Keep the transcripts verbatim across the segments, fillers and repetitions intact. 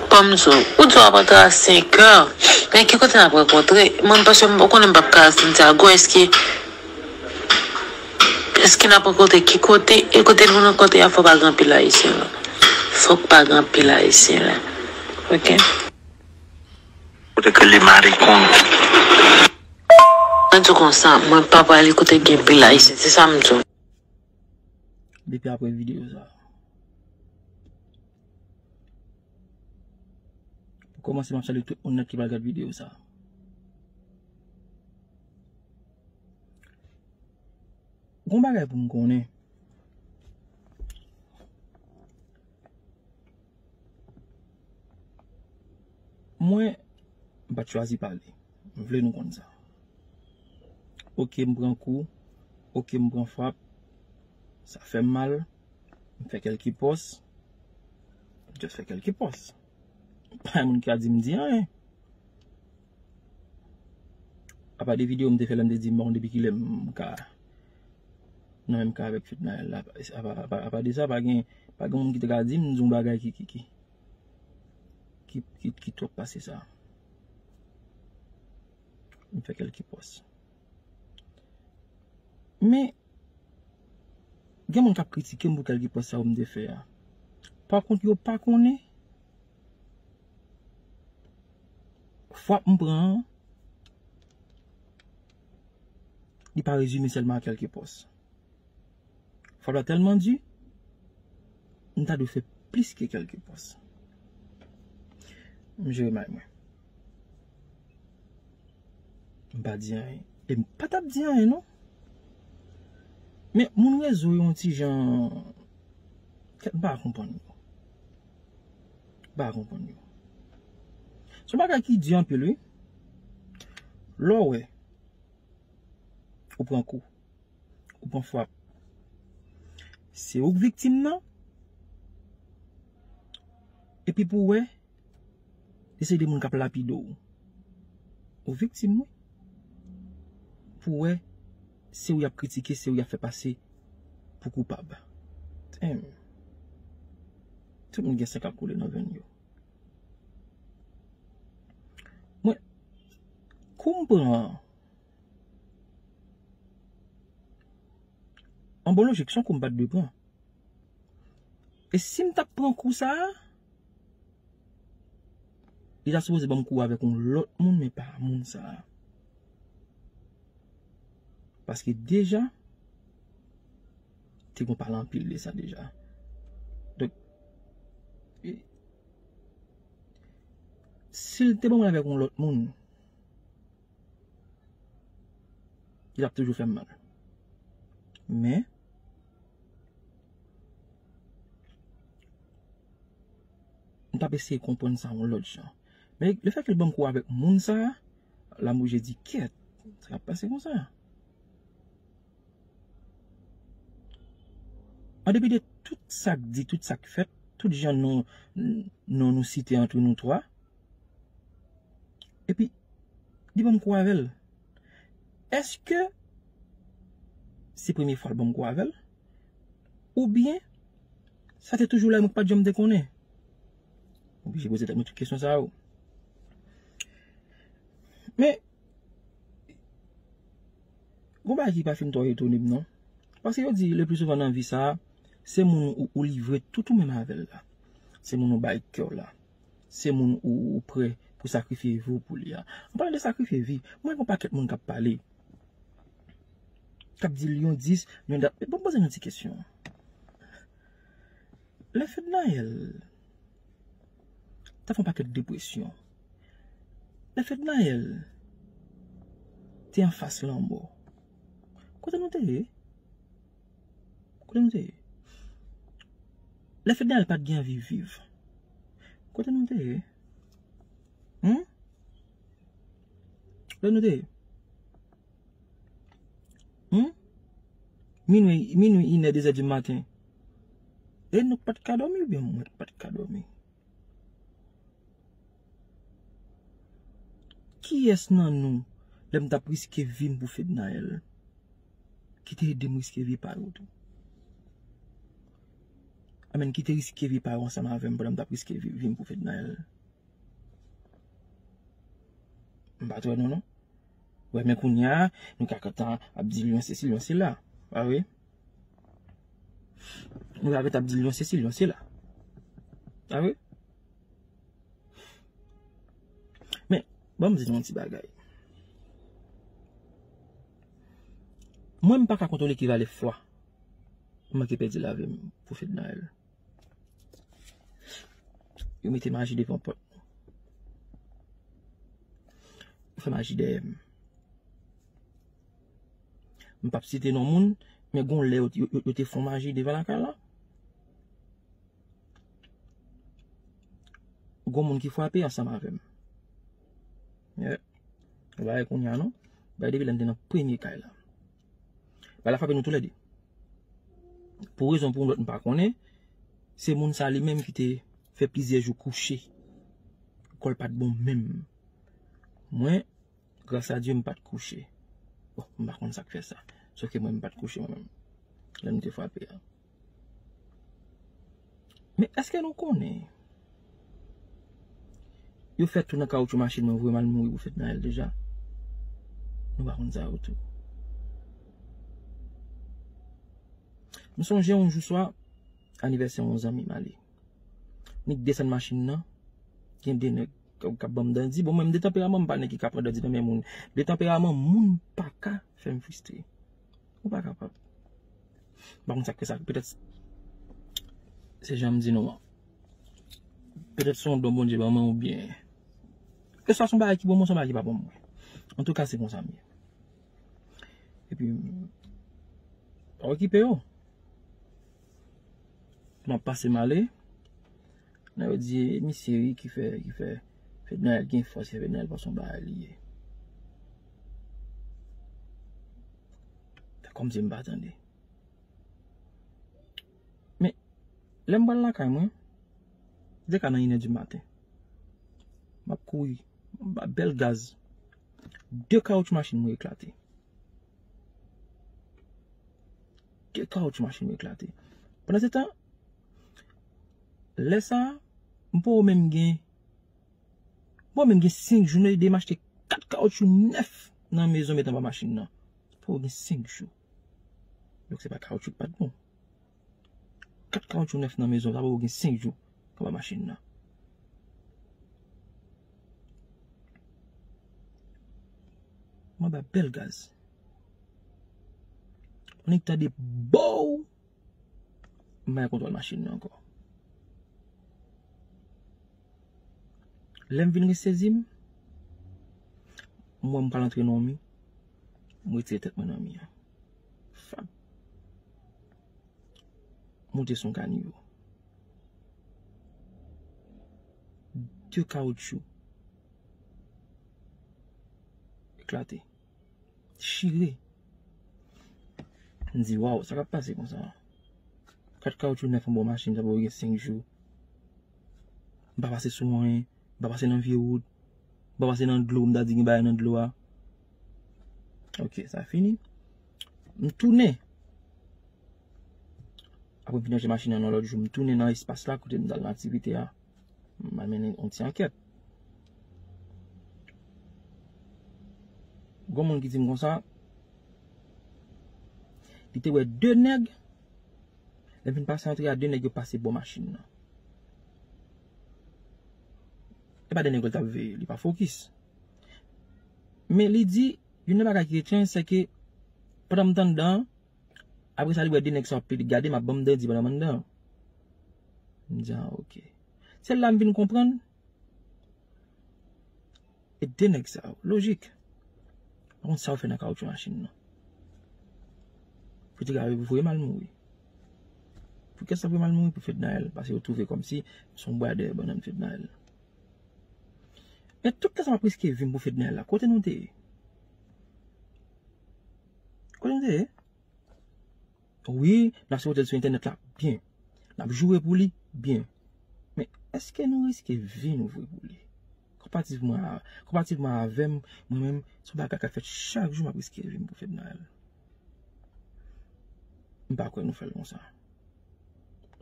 Kòm sou, ou di w ap antre a senk è. Men ki kote n ap rankontre? Mwen, paske m konnen m p ap ka al Santiago, èske, èske n ap rankontre ki kote? E kote nou rankontre a, fò pa gen anpil Ayisyen la. Fòk pa gen anpil Ayisyen la. Oke? Kote ke li marikon. Mwen di w konsa, mwen pa prale kote gen pil Ayisyen, se sa m di w. Depi apre videyo sa. Pou kòmanse, m ap salye tout moun nèt ki pral gad videyo sa. Gon bagay pou m konnen. Mwen, m pa t chwazi pale. M vle nou konn sa. Oke, m pran kou. Oke, m pran frap. Sa fè m mal. M fè kèlke pòs. M just fè kèlke pòs. Pa gen moun ki ka di m di anyen. Apa de videyo m te fè lè m te di m pa konn depi kilè m ka nan menm ka avèk Fednaelle la. Apa, apa, apa de sa, pa gen, pa gen moun ki te ka di m di yon bagay ki, ki, ki, ki, ki, ki twòp pase sa. M fè kèlke pòs. Men, gen moun k ap kritike m pou kèlke pòs sa yo m te fè a. Pa kont, yo pa konnen frap m pran an, li pa rezime sèlman a kèlke pòs. Frap la tèlman di, m ta dwe fè plis ke kèlke pòs. M jere may mwen. M pa di anyen. E m pa t ap di anyen, non. Men moun rezo yo yon ti jan, kèt, m pa konprann yo. M pa konprann yo. Se yon bagay ki di anpil, wi. Lè w wè, ou pran kou, ou pran frap. Se ou k viktim nan. Epi pou w wè, se de moun k ap lapide w. Ou viktim, wi. Pou w wè, se ou y ap kritike, se ou y ap fè pase pou koupab. Damn. Tout moun gen san k ap koule nan venn yo. Mwen, kou m pran an, an bon lojik, se yon kou m pa t dwe pran. E si m t ap pran kou sa a, li ta sipoze ban m kou avèk yon lòt moun, men pa moun sa a. Paske deja, te gon pale anpil de sa deja. Donk, e, si l te ban mwen avèk yon lòt moun, li t ap toujou fè m mal. Men, m t ap eseye konprann sa yon lòt jan. Men lefètke l ban m kou avèk moun sa a, la m oblije di, kèt, sa k ap pase konsa? An depi de tout sa k di, tout sa k fèt, tout jan non, non nou site antre nou twa, epi li ban m kou avè l. Èske se premye fwa l ban m kou avè l? Oubyen, sa te toujou la, mwen pa t janm te konnen? Oblije poze tèt mwen tout kesyon sa yo. Men, gon bagay ki pa fin twò etone m, non. Paske yo di, le pli souvan nan vi sa a, se moun ou, ou livre tout ou menm avè l la. Se moun ou bay kè w la. Se moun ou, ou prè pou sakrifye vi w pou li a. An palan de sakrifye vi, mwen gen yon pakèt moun k ap pale. K ap di Lyon dis, Lyon dat. Bon, poze nou ti kesyon. Lè Fednaelle t ap fè yon pakèt depresyon, lè Fednaelle te anfas lanmò, kote nou te ye? Kote nou te ye? Lè Fednaelle pa t gen anvi viv, kote nou te ye? Hmm? Kote nou te ye? Hmm? Minwi, minwi, inè, dezè di maten. E nou pa t ka dòmi oubyen mwen pa t ka dòmi? Kiyès nan nou, lè m t ap riske vi m pou Fednaelle, ki te ede m riske vi pa yo tou? Amèn, ki te riske vi pa yo ansanm avè m pandan m t ap riske vi, vi m pou Fednaelle? M pa t wè non, non. Wè, men kounye a, nou ka kontan ap di l yon sesi, yon sela. Pa vre? Nou ka kontan ap di l yon sesi, yon sela. Pa vre? Men, ban m di nou yon ti bagay. Mwen, m pa ka kontwole ki valè fwa m manke pèdi lavi m pou Fednaelle. Yo mete maji devan pòt nou. Yo fè maji dèyè m. M p ap site non moun, men gon lè yo, yo, yo, yo te fon maji devan lakay la. Gon moun ki frape ansanm avè m. Yeah. Ou pa wè kounye a non. Bay depi lè m te nan premye kay la. Bagay la frape nou toulède. Pou rezon pou yon lòt m pa konnen, se moun sa li menm ki te fè plizyè jou kouche. Kò l pa t bon menm. Mwen, gras a Dye, m pa t kouche. Bon, m pa konn sa k fè sa. Sòf ke mwen, m pa t kouche mwen menm. Lè nou te frape a. Men èske nou konnen yo fè tou nan kawoutchou machin mwen, voye m al mouri pou Fednaelle deja? Nou pa konn sa yo tou. M sonje yon jou swa, anivèsè yon zanmi m ale. Nik desann machin nan, gen de nèg k ap, k ap ban m dandi. Bon, mwen, m de tanperaman, m pa nèg ki ka pran dandi nan men moun. De tanperaman, moun pa ka fè m fristre. Ou pa kapab. M pa konn sa k fè sa. Petèt se jan m di nou an. Petèt se yon don Bondye ban mwen oubyen. Keswa se yon bagay ki bon mwen, se yon bagay ki pa bon mwen. Antouka, se konsa m ye. Epi, pa okipe yo. M ap pase m ale. Nan yo di, e misye wi ki fè, ki fè Fednaelle gen fòs, ki fè Fednaelle panse yon bagay li ye. Fè kòmsi m pa tande. Men, lè m pral lakay mwen, de ka nan inè di maten. M ap kouri, m ap ba bèl gaz. De kawoutchou machin mwen eklate. De kawoutchou machin mwen eklate. Pandan se tan, lè sa a, m poko menm gen, m poko menm gen senk jou, nou ede m achte kat kawoutchou nèf nan mezon met anba machin nan. M poko gen senk jou. Donk se pa kawoutchou ki pa t bon. Kat kawoutchou nèf nan mezon, sa poko gen senk jou anba machin nan. M anba bèl gaz. Mwen tande bow. M pa gen kontwòl machin nan ankò. Lè m vin resezi m, m wè m pral antre nan yon mi. M retire tèt mwen nan mi an. Fap. Moute sou yon kanivo. De kawoutchou eklate. Chire. M di, waw, sa k ap pase konsa? Kat kawoutchou nèf anba yon machin, sa poko gen senk jou. M pa pase sou anyen, m pa pase nan vye wout, m pa pase nan dlo, m ta di gen bagay nan dlo a. Ok, sa fini. M tounen. Apre m fin ranje machin nan yon lòt jou, m tounen nan espas la kote m t al nan aktivite a. M al mennen yon ti ankèt. Gon moun ki di m konsa, li te wè de nèg, lè m fin pase antre a, de nèg yo pase bò machin nan. E pa de nèg yo l t ap veye, li pa fokis. Men li di, youn nan bagay ki etranj, se ke pandan m t anndan an, apre sa, li wè de nèg sa yo ap pede gade m, ap ban m dandi pandan m anndan an. M di, a, ok. Se la m vin konprann. E de nèg sa yo, lojik. Pa konn sa yo fè nan kawoutchou machin nan. Pou te ka voye m al mouri. Pou kiyès sa voye m al mouri? Pou Fednaelle. Paske yo twouve kòmsi m se yon bwa dèyè bannann Fednaelle. Men tout tan sa m ap riske vi m pou Fednaelle la, kote nou te ye? Kote nou te ye? Wi, n ap sipote l sou entènèt la, byen. N ap joure pou li, byen. Men èske nou riske vi nou vre pou li? Konpativman a, konpativman avè m, mwen menm, se yon bagay k ap fèt chak jou, m ap riske vi m pou Fednaelle. M pa kwè nou fè l konsa.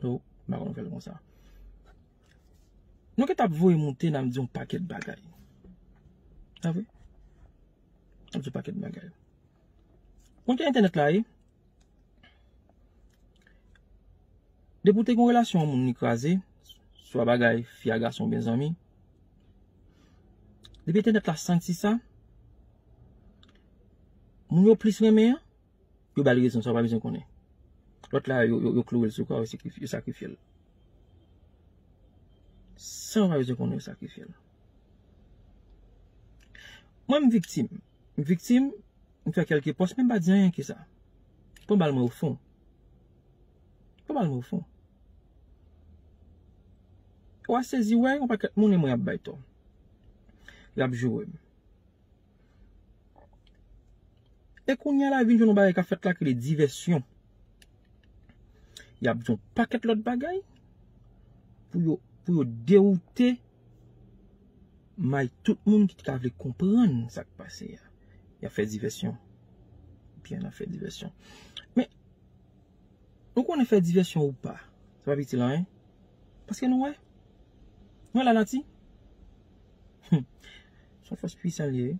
No, m pa kwè nou fè l konsa. Nou gentan ap voye moute, n ap di yon pakèt bagay. Pa vre? Ap di w pakèt bagay. Kote entènèt la ye? Depi w te gen yon relasyon, yon moun li kraze, swa bagay fi a gason oubyen zanmi, depi entènèt la santi sa, moun yo plis renmen an, yo ba l rezon, sa w pa bezwen konnen. Lòt la, yo, yo, yo kloure l sou kwa, yo sakrifye, yo sakrifye l. San w pa bezwen konnen, yo sakrifye l. Mwen, m viktim. M viktim, m fè kèlke pòs, men m pa di anyen ki sa. Pran bal mwen o fon. Pran bal mwen o fon. W a sezi, wè, yon pakèt moun e mwen y ap bay tò. Y ap joure m. E kounye a la vin jwenn yon bagay k ap fèt la ki rele divèsyon. Y ap di yon pakèt lòt bagay pou yo, pou yo dewoute may tout moun ki ta vle konprann sa k pase a. Y ap fè divèsyon. Byen, y ap fè divèsyon. Men, nou konnen fè divèsyon ou pa, sa p ap itil anyen. Paske nou wè. Nou wè lanati. Hmm. Se yon fòs pwisan li ye.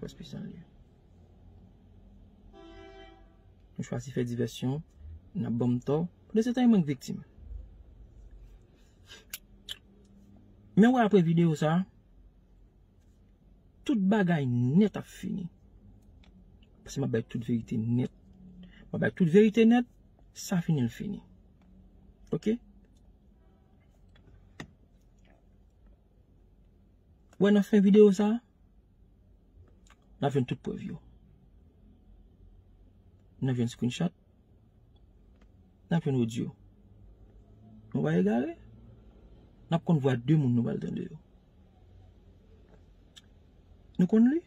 Fòs pwisan li ye. Nou chwazi fè divèsyon, n ap ban m tò. Pandan se tan, e mwen k viktim. Men wè apre videyo sa, tout bagay nèt ap fini. Paske m ap bay tout verite nèt. M ap bay tout verite nèt, sa fini l fini. Oke? Wè nan fen videyo sa, n ap jwenn tout prèv yo. N ap jwenn screenshot. N ap jwenn odyo. Nou pa egare. N ap konn vwa de moun nou pral tande yo. Nou konn li.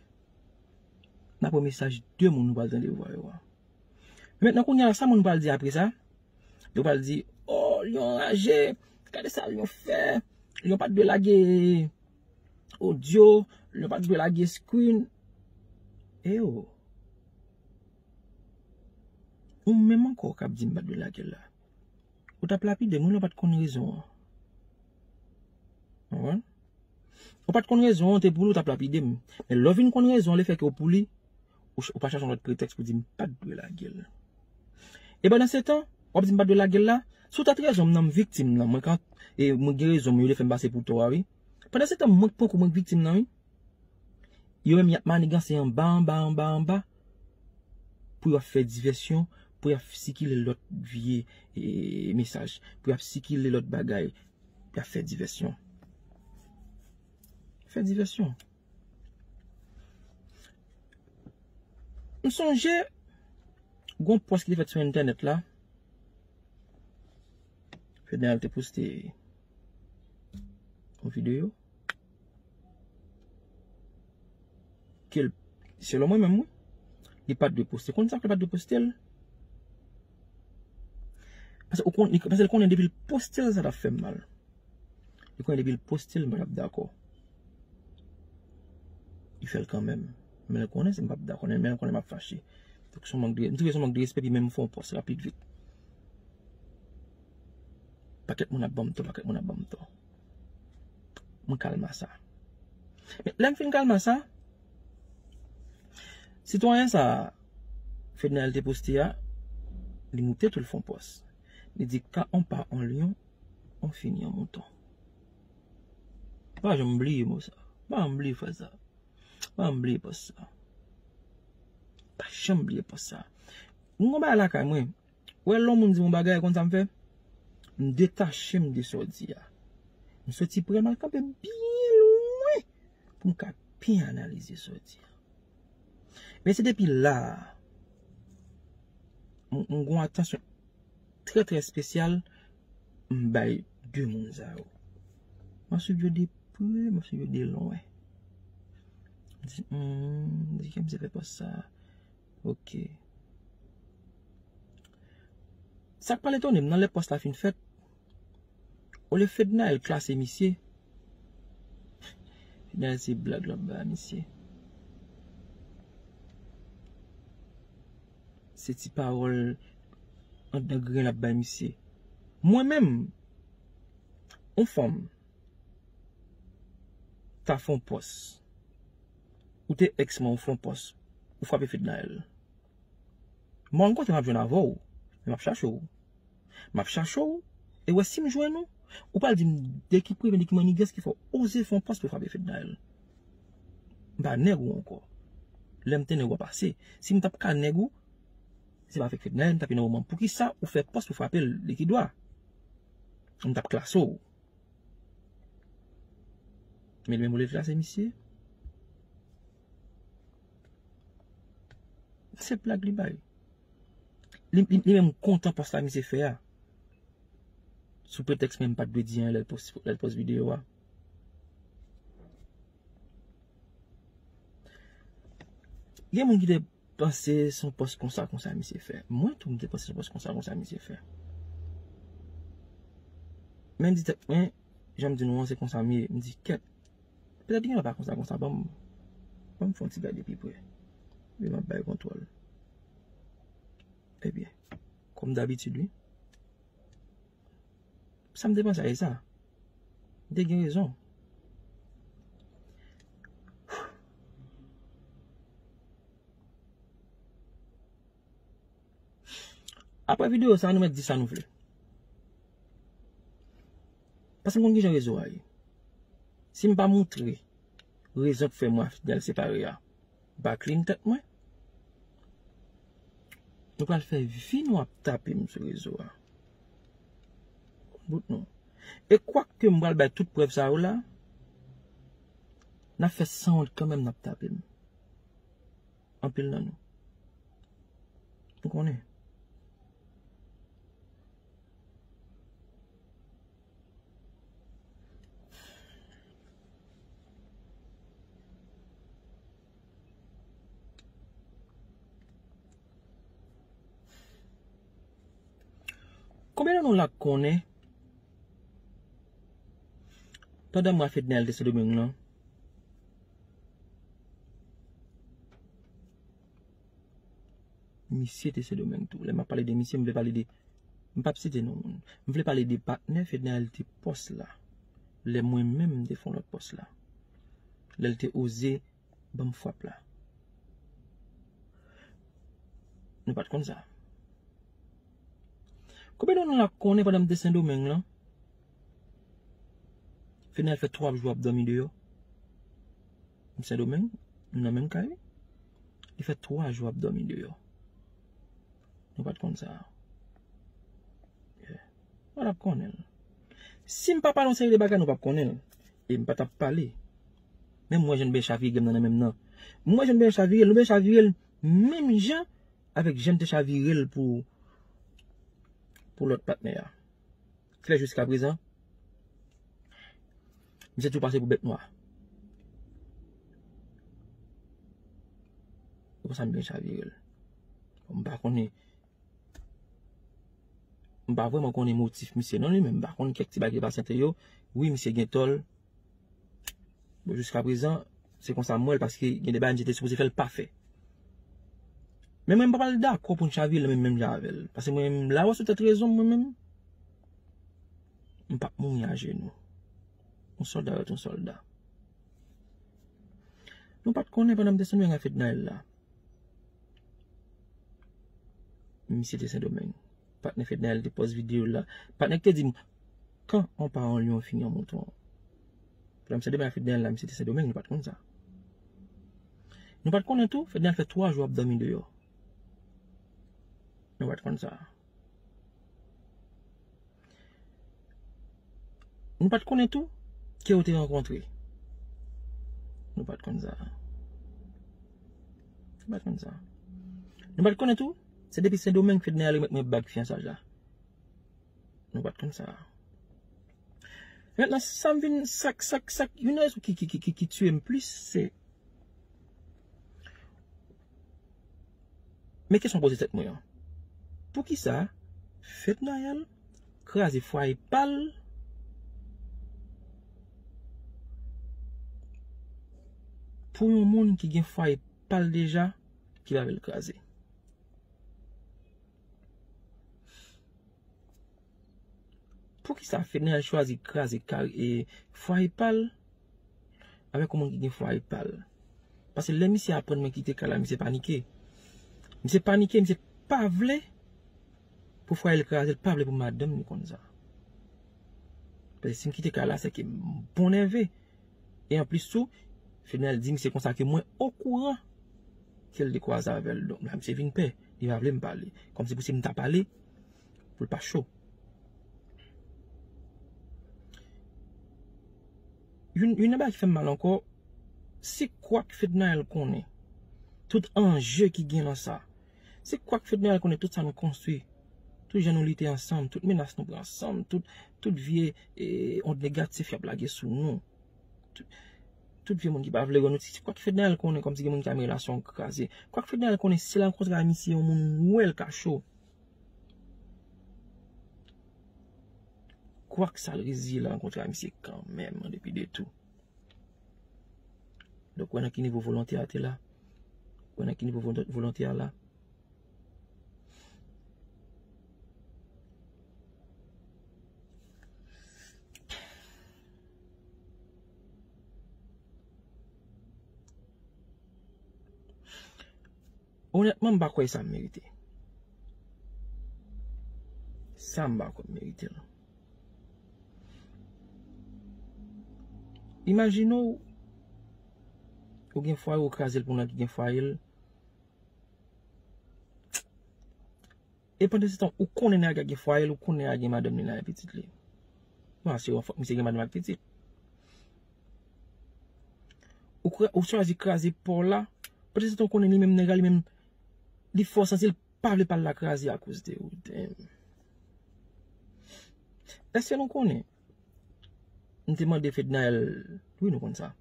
N ap wè mesaj de moun nou pral tande vwa yo a. Mentnan kounye a la, sa moun pral di apre sa? Yo pral di, "Oh, Lyon anraje, gade sa Lyon fè. Lyon pa t dwe lage odyo, Lyon pa t dwe lage screen." E o. Ou menm ankò k ap di m pa t dwe lage l la. Ou t ap lapide m, ou pa t konn rezon an. Konprann? Ou pa t konn rezon an, te pou li, ou t ap lapide m. Men lè w vin konn rezon an, lefètke w pou li, ou, ch- ou pa chache yon lòt pretèks pou di m pa t dwe lage l. E pandan se tan, w ap di m pa t dwe lage l la, si w ta t rezon m nan, m viktim nan, mwen kan, e mwen gen rezon m, yo te fè m pase pou tò a, wi. Pandan se tan, mwen k pran kou, mwen k viktim nan, wi. Yo menm y ap maniganse anba, anba, anba, anba. Pou y ap fè divèsyon, pou y ap sikile lòt vye, e, mesaj, pou y ap sikile lòt bagay, y ap fè divèsyon. Fè divèsyon. M sonje, gon pòs ki te fèt sou entènèt la. Fednaelle te poste yon videyo ke l, selon mwen menm, wi, li pa t dwe poste. Konn sa k fè l pa t dwe poste l? Paske ou konn, li, paske l konnen depi l poste l, sa t ap fè m mal. Li konnen depi l poste l, mwen ap dakò. Li fè l kanmenm. Men l konnen si m p ap dakò, men l konnen m ap fache. Donk, se yon mank de, m twouve se yon mank de respè, pi menm fè yon pòs rapid vit. Pakèt moun ap ban m tò, pakèt moun ap ban m tò. Mwen kalma sa. Men, lè m fin kalma sa, sitwayen sa, Fednaelle te poste a, li moute tou l fè yon pòs. Li di, "Quand on part en lion, on finit en mouton." Pa janm bliye mo sa. Pa janm bliye fraz sa. Pa janm bliye pòs sa. Pa janm bliye pòs sa. Mwen gon bagay lakay mwen. Wè lè yon moun di m yon bagay, konn sa m fè? M detache m de sa w di a. M soti pre m al kanpe byen lwen pou m ka byen analize sa w di a. Men se depi la a, m, m gon atansyon trè, trè espesyal m bay de moun sa yo. M ap swiv yo de pre, m ap swiv yo de lwen. M di, hmm, di kè misye fè pòs sa. Oke. Sa k pral etone m, nan lè pòs la fin fèt, olye Fednaelle klase misye, Fednaelle se blag l ap bay misye. Se ti pawòl anndan grenn l ap bay misye. Mwen menm, yon fanm ta fè yon pòs. Ou te ex mwen, ou fè yon pòs, ou frape Fednaelle. Mwen, m kontan m ap jwenn avè w, men m ap chache w. M ap chache w, e wè si m jwenn ou, ou pral di m de ki premye, de ki mannigas ki fè w oze fè yon pòs pou frape Fednaelle. M pa nèg ou ankò. Lè m te nèg ou a pase. Si m t ap ka nèg ou, se pa avèk Fednaelle m t ap nan moman. Poukisa ou fè pòs pou frape l, li ki dwa? M t ap klase w. Men li menm ou le klase misye. Se blag li bay. Li, li, li menm kontan pòs la misye fè a. Sou pretèks menm pa t dwe di anyen lè l pòs, lè l pòs videyo a. Gen moun ki te panse se yon pòs konsa, konsa misye fè. Mwen tou, m te panse se yon pòs konsa, konsa misye fè. Men m di tèt mwen, jan m di nou an, se konsa m ye. M di, kèt, petèt li gen lè pa konsa, konsa. Ban m, ban m fè yon ti gade pi pre. Epi m ap bay kontwòl. Ebyen, kòm dabitid, wi. Sa m te panse a, e sa. M te gen rezon. Apre videyo sa, nou mèt di sa nou vle. Paske m konn kijan rezo a ye. Si m pa moutre rezon k fè mwen a Fednaelle separe a, m pa clean tèt mwen. Nou pral fè vi nou ap tape m sou rezo a. Bout nou. E kwak ke m pral bay tout prèv sa yo la, n ap fè sanwont kanmenm, n ap tape m. Anpil nan nou. M konnen. Konbyen nan nou la k konnen pandan mwa Fednaelle te Sendomeng lan, misye te Sendomeng tou. Lè m ap pale de misye, m vle pale de, m p ap site non moun. M vle pale de patnè Fednaelle te pòs la. Lè mwen menm m te fè yon lòt pòs la. Lè l te oze ban m frap la. Nou pa t konn sa. Konbyen nan nou la konnen pandan m te Sendomeng lan, Fednaelle fè twa jou ap dòmi deyò? M Sendomeng, m nan menm kay wi. Li fè twa jou ap dòmi deyò. Nou pa t konn sa. Yeah. Nou pa t ap konnen l. Si m pa pale yon seri de bagay, nou p ap konnen l. E m pa t ap pale. Men m wè jan l byen chavire m nan, nan menm nan. M wè jan l byen chavire l, nou byen chavire l menm jan avèk jan m te chavire l pou, pou lòt patnè a. Klè jiskaprezan, misye tou pase pou bèt nwa. E konsa m byen chavire l. M pa konnen, m pa vrèman konnen motif misye non li menm. M pa konn kèk ti bagay ki pase ant yo. Wi, misye gen tò l. Bon, jiskaprezan, se konsa m wè l, paske gen de bagay misye te sipoze fè l pa fè. Men mwen, m pa pral dakò pou n chavire l menm, menm jan avè l. Paske mwen menm, la w sou tèt rezon m, mwen menm, m p ap mouri ajenou. Yon sòlda rete yon sòlda. Nou pa t konnen pandan m te Sendomeng ak Fednaelle la. Misye te Sendomeng. Patnè Fednaelle te pòs videyo l la. Patnè ki te di m, quand on part en lion, on finit en mouton. Pandan m Sendomeng ak Fednaelle la, misye te Sendomeng, nou pa t konn sa. Nou pa t konnen tou, Fednaelle fè twa jou ap dòmi deyò. Nou pa t konn sa. Nou pa t konnen tou ke yo te rankontre. Nou pa t konn sa. Nou pa t konn sa. Nou pa t konnen tou, se depi Sendomeng Fednaelle remèt mwen bag fiyansaj la. Nou pa t konn sa. Mentnan, sa m vin, sa k, sa k, sa k, youn nan rezon ki, ki, ki, ki, ki tiye m plis, se Men kesyon m poze tèt mwen an, poukisa Fednaelle kraze fwaye pa l pou yon moun ki gen fwaye pa l deja ki pa vle l kraze? Poukisa Fednaelle chwazi kraze kari, e, fwaye pa l avèk yon moun ki gen fwaye pa l? Paske lè misye aprann mwen kite kay la, misye panike. Misye panike, misye pa vle pou fwaye l kraze, l pa vle pou madanm li konn sa. Paske si m kite kay la, se ke m bon nève. E anplis tou, Fednaelle di misye konsa ke mwen okouran ke l te kwaze avè l. Donk, la misye vin pè. Li pa vle m pale. Kòmsi pou si m ta pale, pou l pa cho. Youn, youn nan bagay ki fè m mal ankò, se kwak Fednaelle konnen. Tout anje ki gen nan sa. Se kwak Fednaelle konnen tout sa nou konstwi. Tout jan nou lite ansanm, tout menas nou pran ansanm, tout, tout vye, eh, ond negatif y ap lage sou nou. Tout, tout vye moun ki pa vle wè nou, se kwak Fednaelle konnen kòmsi gen moun ki ta renmen relasyon kraze. Kwak Fednaelle konnen si l rankontre a misye yon moun wè l ka cho. Kwak sa l reziye l rankontre a misye kanmenm, an depi de tou. Donk, wè nan ki nivo volonte a te la. Wè nan ki nivo volon-, volonte a la. Onètman, m pa kwè sa m merite. Sa m pa kwè m merite l. Imajine w, ou gen fwaye, ou kraze l pou nèg ki gen fwaye l. E pandan se tan, ou konnen nèg la gen fwaye l, ou konnen nèg la gen madanm li, nèg la gen pitit li. Bon, se yon fòk misye gen madanm ak pitit. Ou, kra- ou chwazi kraze pa w la, pandan se tan, ou konnen li menm nèg la, li menm, li fè w santi l pa vle pa l la kraze akoz de ou. Damn. Èske nou konnen? M te mande Fednaelle, wi, nou konn sa.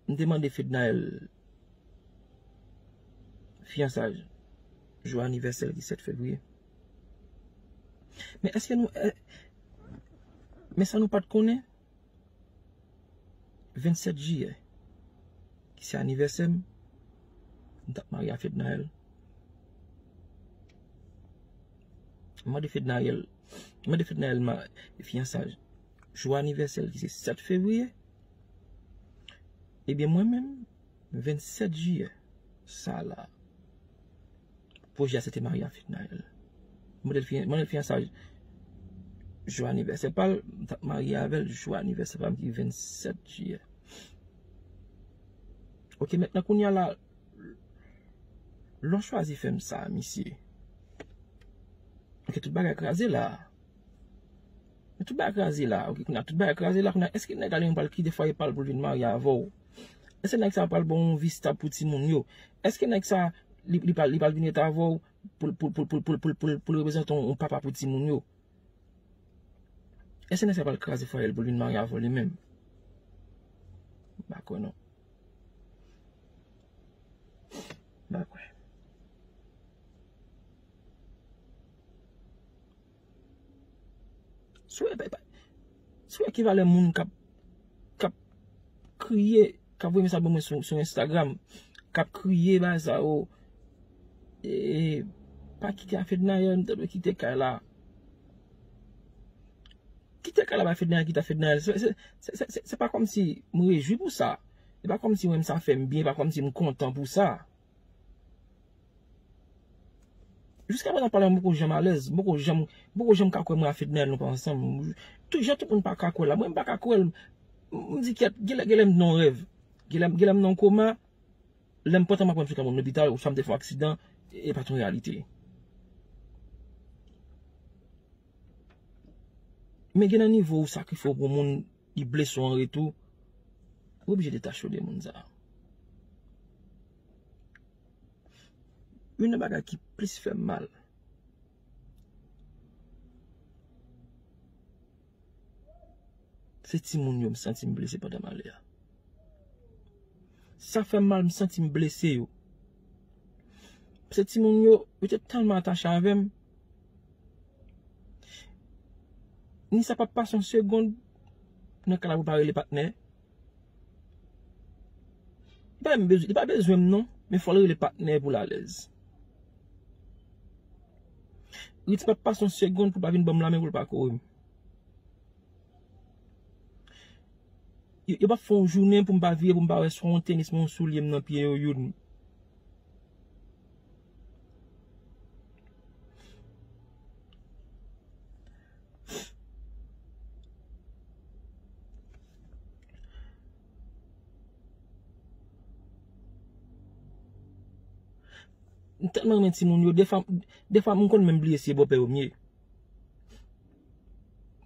M te mande Fednaelle fiyansaj jou anivèsè l ki sèt fevriye. Men èske nou, è, men sa nou pa t konnen? Vennsèt jiyè, ki se anivèsè m, m t ap marye a Fednaelle. M mande Fednaelle, m mande Fednaelle ma, fiyansaj jou anivèsè l ki se sèt fevriye. Ebyen, mwen menm, vennsèt jiyè, sa la, pwojè a se te marye a Fednaelle. M mande l fiyan-, mande l fiyansaj jou anivèsè pa l, m t ap marye avè l jou anivèsè pa m ki vennsèt jiyè. Oke, mentnan kounye a la, lè w chwazi fè m sa, misye. Oke, tout bagay kraze la. Men tout bagay kraze la, oke, kounye a tout bagay kraze la, kounye a, èske nèg la li menm pral kite fwaye pa l pou l vin marye avè w? Èske nèg sa pral ba w yon vi stab pou timoun yo? Èske nèg sa, li, li pral, li pral vin ret avè w pou, pou, pou l reprezante yon, yon papa pou timoun yo? Èske nèg sa pral kraze fwaye l pou l vin marye avè w li menm? M pa kwè non. M pa kwè. Si w wè, pa, pa, si w wè ki valè moun k ap, k ap kriye, k ap voye mesaj ban mwen sou, sou Instagram, k ap kriye bagay sa yo, e, pa kite a Fednaelle, m ta dwe kite kay la. Kite kay la bay Fednaelle, kite a Fednaelle. Se, se, se, se, se, se pa kòmsi m rejwi pou sa. Se pa kòmsi mwen, sa fè m byen, se pa kòmsi m kontan pou sa. Jiska prezan pale a, m poko janm alèz, m poko janm, m poko janm ka kwè mwen a Fednaelle nou pa ansanm. Tout jan tout moun pa ka kwè la, mwen m pa ka kwè l. M, m di kèt, genlè, genlè m nan yon rèv. Genlè, genlè m nan yon koma. Lè m pantan m ap pran sou kay mwen lopital, ou sa m te fè yon aksidan, e pa t yon reyalite. Men gen nan nivo ou sakrifye w pou moun, li blese w an retou, ou oblije detache w de moun sa. Youn nan bagay ki plis fè m mal, se timoun yo m santi m blese pandan m ale a. Sa fè m mal, m santi m blese yo. Paske timoun yo, yo te tèlman atache avè m. Ni sa p ap pase yon segonn nan kay la pou l pa rele patnè. Li pa menm bezwen, li pa bezwen m non, men fò l rele patnè pou l alèz. Ritz p ap pase yon segonn pou l pa vin ban m lanmen pou l pa kore m. Yo, yo p ap fè yon jounen pou m pa vire, pou m pa wè swa yon tenis, yon soulye m nan pye yo youn. M tèlman renmen timoun yo, defwa, defwa m konn menm bliye si e bòpè yo m ye.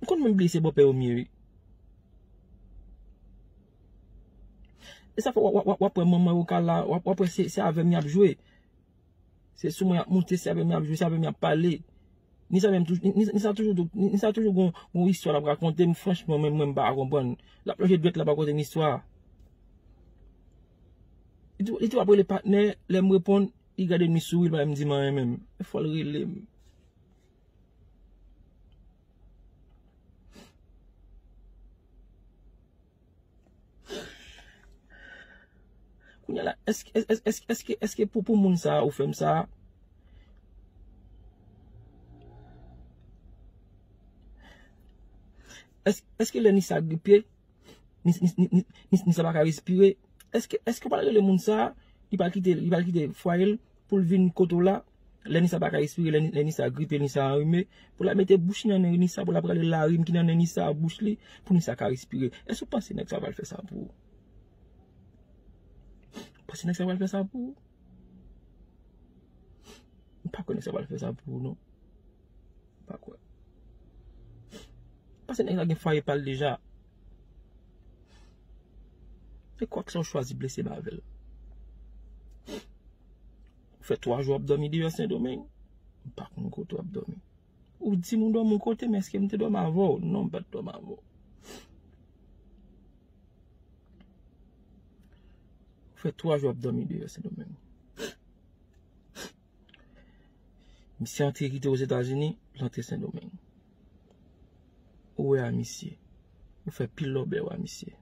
M konn menm bliye se bòpè yo m ye, wi. E sa fè w ap, w ap, w ap wè manman yo ka la, w ap, w ap wè se, se avè m y ap jwe. Se sou mwen y ap moute, se avè m y ap jwe, se avè m y ap pale. Ni sa menm toujou, ni, ni sa toujou, ni, ni sa toujou gon, gon istwa l ap rakonte m, franchman, mwen, mwen m pa ka konprann. L ap lonje dwèt la pa kote m istwa. Li tou, li tou ap rele patnè, lè m reponn, li gade m, li souri, li pa menm di m anyen menm. E fò l rele m. Kounye a la, èske, èske, èske, èske, èske pou, pou moun sa a ou fè m sa a? Èske, èske lè Nisa gripe, Nis-, Nis-, Nis-, Nis-, Nisa pa ka respire? Èske, èske w pral rele moun sa a, li pral kite, li pral kite fwaye l pou l vin kote w la? Lè Nisa pa ka respire, lè, lè Nisa gripe, Nisa anrime, pou l al mete bouch li nan nen Nisa, pou l al rale larim ki nan nen Nisa a bouch li, pou Nisa ka respire. Èske w panse nèg sa pral fè sa pou ou? Ou panse nèg sa pral fè sa pou ou? M pa kwè nèg sa pral fè sa pou ou, non. M pa kwè. Paske nèg la gen fwaye pa l deja. E kwak sa w chwazi blese m avè l. Ou fè twa jou w ap dòmi deyò Sendomeng. M pa konn kote w ap dòmi. Ou di m ou dòmi yon kote, men èske m te dòmi avè w? Non, m pa t dòmi avè w. Ou fè twa jou w ap dòmi deyò Sendomeng. Misye antre kite Ozetazini, l antre Sendomeng. Ou wè a misye. Ou fè pil lòbèy a misye.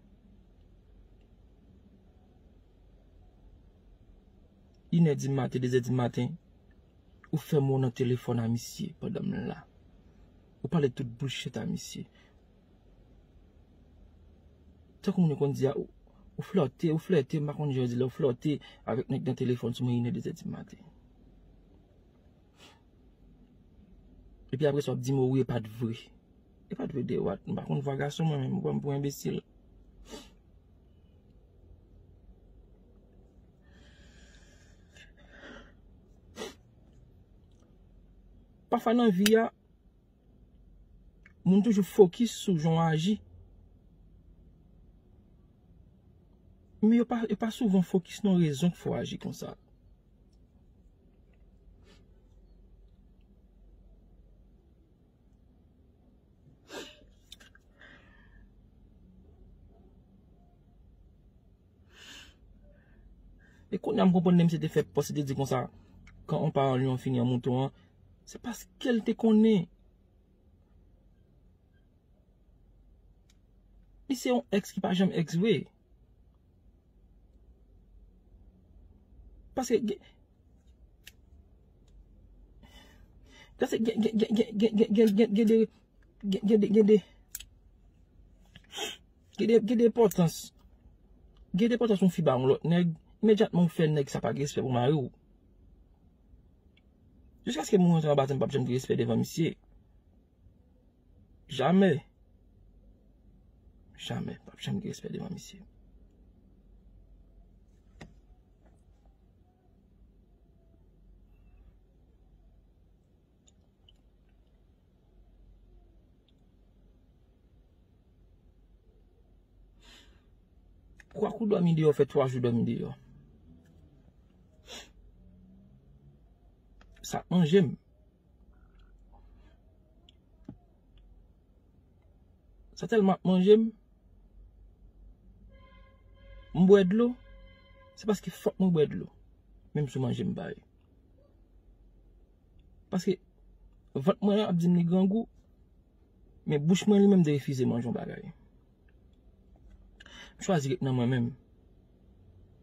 Inè di maten, dezè di maten, ou fè mo nan telefòn a misye pandan m la. Ou pale tout bullshit a misye. Tankou moun yo konn di a, ou, ou flòte, ou flète, m pa konn jan yo di lè ou flòte avèk nèg nan telefòn sou mwen inè dezè di maten. Epi apre sa w ap di m, o wi, e pa t vre. E pa t vre de what? M pa konn vwa gason mwen menm, ou pran m pou enbesil. Pafwa nan vi a, moun toujou fokis sou jan w aji. Men yo pa, yo pa souvan fokis nan rezon k fè w aji konsa. E kounye a m konprann lè misye te fè pòs, li te di konsa, quand on part en lion, on finit en mouton an, se paske l te konnen. Li se yon èks ki pa janm èks vre. Paske gen, paske gen, gen, gen, gen, gen, gen, gen, gen, gen de, gen, gen de, gen de, gen de, gen de enpòtans. Gen de enpòtans yon fi ba yon lòt nèg, imedyatman ou fè nèg sa pa gen respè pou mari w. Jiskaske moun rantre anba tè m p ap janm gen respè devan misye. Jamè. Jamè. P ap janm gen respè devan misye. Kwa kou dòmi deyò, fè twa jou dòmi deyò. Sa ap manje m. Sa tèlman ap manje m. M bwè dlo. Se paske fòk mwen bwè dlo. Menm sou manje m bay. Paske vant mwen ap di m li grangou. Men bouch mwen li menm te refize manje yon bagay. M chwazi ret nan mwen menm.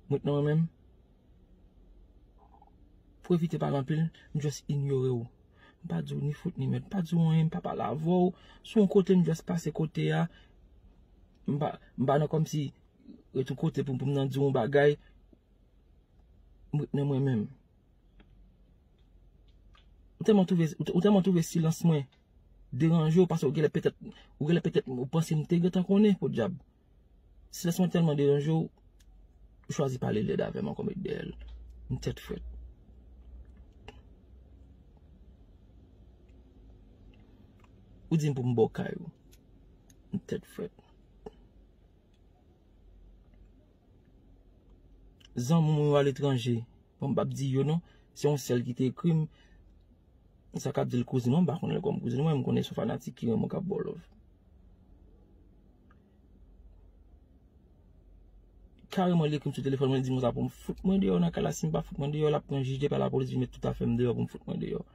M ret nan mwen menm. Pou evite pale anpil, m just inyore w. M pa di w ni fout ni mèd, m pa di w anyen, m pa pale avè w. Si w yon kote, m just pase kote a. M pa, m pa nan kòmsi ret yon kote pou, pou m nan di yon bagay, m ret nan mwen menm. Ou tèlman twouve, ou tè-, ou tèlman twouve silans mwen deranje w, paske ou genlè petèt, ou genlè petèt, ou panse m te gentan konnen, podyab. Silans mwen tèlman deranje w, ou chwazi pale lèd avè m ankò, met dèyè l. M tèt frèt. Ou di m pou m ba w kay ou. M tèt frèt. Zanmi mwen yo aletranje. Bon, m p ap di yo non. Se yon sèl ki te ekri m. Sa k ap di l kouzin mwen, m pa konnen l kòm kouzin mwen, m konnen se yon fanatik ki renmen w k ap ba w love. Kareman, li ekri m sou telefòn mwen, li di m konsa pou m fout mwen deyò nan kay la. Si m pa fout mwen deyò, l ap pran jij de pa lapolis vin met tout afè m deyò pou m fout mwen deyò.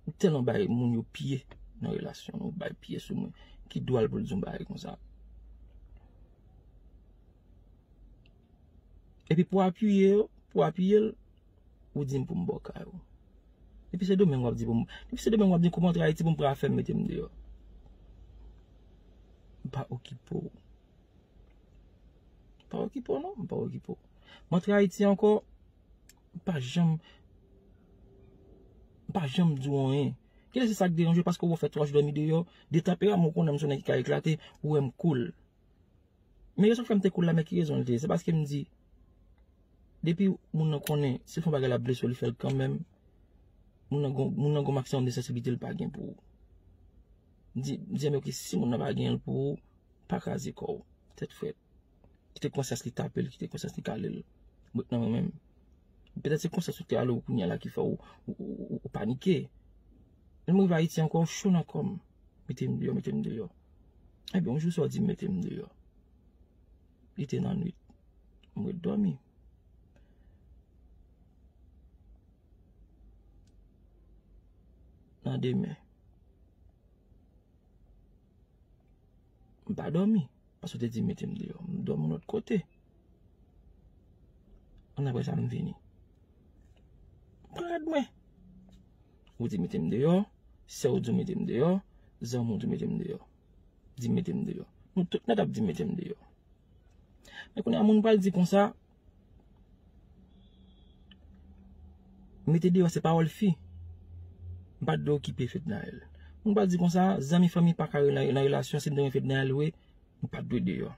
Ou tèlman bay moun yo pye nan relasyon nou, bay pye sou mwen. Ki dwa l pou l di yon bagay konsa? Epi pou apiye yo, pou apiye l, ou di m pou m ba w kay ou. Depi Sendomeng w ap di pou m, depi Sendomeng w ap di kouman antre Ayiti pou m pran afè m mete m deyò. M pa okipe w. M pa okipe w non, m pa okipe w. M antre Ayiti ankò, m pa janm, m pa janm di w anyen. Genlè se sa k deranje w paske w fè twa jou dòmi deyò, de tanperaman w konnen m se yon nèg ki ka eklate, ou wè m cool. Men rezon k fè m te cool la, men ki rezon l te ye? Se paske m di, depi moun nan konnen, si l fè yon bagay l ap blese w, li fè l kanmenm. Moun nan gon, moun nan gon maksimòm de sansiblite l pa gen pou ou. M di, m di, men oke, si moun nan pa gen l pou ou, pa kraze kò w. Tèt frèt. Kite konsyans li tape l, kite konsyans li kale l. M ret nan mwen menm. Petèt se konsyans ou te ale w kounye a la ki fè w, ou, ou, ou, ou panike. Lè m rive Ayiti ankò, w cho nan kò m. Mete m deyò, mete m deyò. Ebyen, yon jou sa w di m mete m deyò. Li te nan nwit. M ret dòmi. Nan demen. M pa dòmi. Paske w te di mete m deyò. M dòmi yon lòt kote. Ann apre sa, m vini. Pran rad mwen. Ou di mete m deyò. Sè w di w mete m deyò. Zanmi w di w mete m deyò. Di mete m deyò. Nou tout nèt ap di mete m deyò. Men kounye a, moun pral di konsa, mete deyò se pawòl fi. M pa t dwe okipe Fednaelle. Moun pral di konsa, zanmi fanmi pa ka nan, nan relasyon, si m te renmen Fednaelle vre, m pa t dwe deyò.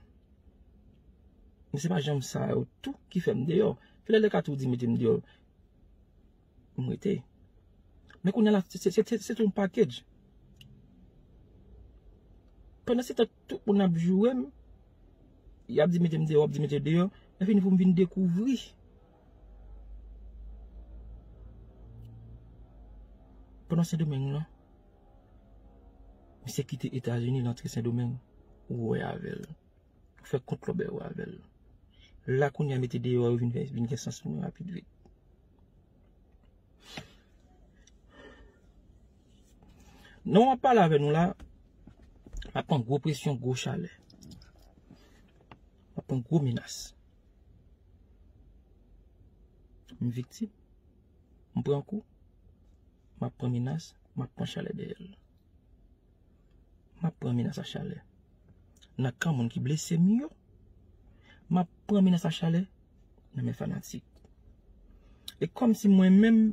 Men se pa janm sa yo tou ki fè m deyò. Fednaelle ka tou di mete m deyò. M rete. Men kounye a la, se, se, se, se, se tout yon package. Pandan se tan, tout moun ap joure m, y ap di mete m deyò, ap di mete deyò, lè fini pou m vin dekouvri. Pandan Sendomeng lan, misye kite Etazini, l antre Sendomeng, ou wè avè l. Ou fè kont lòbèy ou avè l. La kounye a mete deyò yo vin fè, vin gen sans pou mwen rapid vit. Non, m ap pale avè nou la, m ap pran gwo presyon, gwo chalè. M ap pran gwo menas. M viktim. M pran kou. M ap pran menas, m ap pran chalè dèyè l. M ap pran menas a chalè nan kan moun ki blese m yo. M ap pran menas a chalè nan men fanatik. E kòmsi mwen menm,